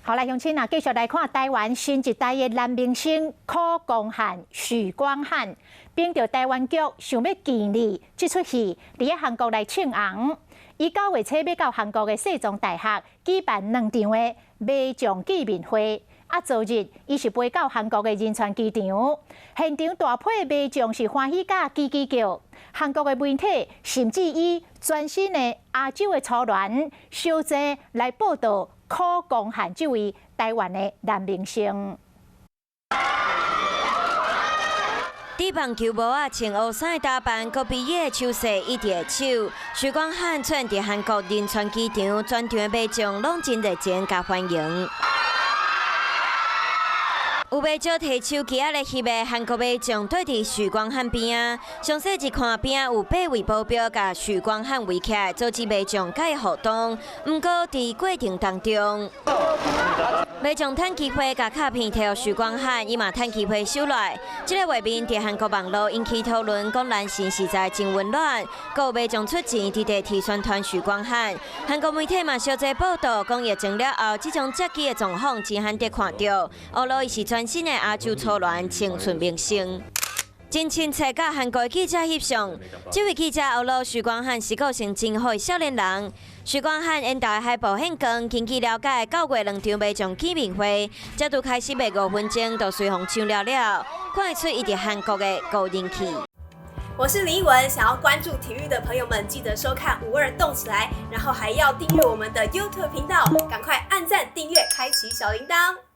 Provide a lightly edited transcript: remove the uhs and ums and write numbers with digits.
好來，鄉親啊，繼續來看台灣新一代的男明星許光漢、許光漢，憑著台灣腳想欲見你這齣戲，佇咧韓國來唱紅。伊9月初欲到韓國的世宗大學舉辦兩場的迷將見面會。啊，昨日伊是飛到韓國的仁川機場，現場大批迷將是歡喜甲吱吱叫。韓國的媒體甚至以全新的亞洲的初戀小濟來報導許光漢這位台灣的男明星。佇棒球帽仔穿烏衫的打扮，閣比耶的手勢一直手。許光漢出現佇韓國仁川機場，全場的迷眾攏真熱情共歡迎。有袂少提手機仔來翕的韓國迷眾對佇許光漢邊仔，詳細一看邊仔有八位保鏢共許光漢圍起來，阻止迷眾共伊互動。毋過佇過程當中，迷眾趁機會共卡片提予許光漢，伊嘛趁機會收落來。這个畫面佇韓國網路引起討論，講男神實在真溫暖。閣有迷眾出錢佇地鐵宣傳許光漢，韓國媒體嘛相繼報導，講疫情了後，這種接機的狀況真罕得看著。呵囉伊是全新的亞洲初戀青春明星。真親切，佮韓國記者翕相。這位記者呵囉許光漢是個性真好的少年人。許光漢緣投的海報現光，根據了解，9月兩場迷將見面會，才拄開始袂5分鐘，就隨予搶了了，看會出伊佇韓國的高人氣。我是林奕文，想要關注體育的朋友們，記得收看五二動起來，然後還要訂閱我們的 YouTube 頻道，趕快按讚、訂閱、開啟小鈴鐺。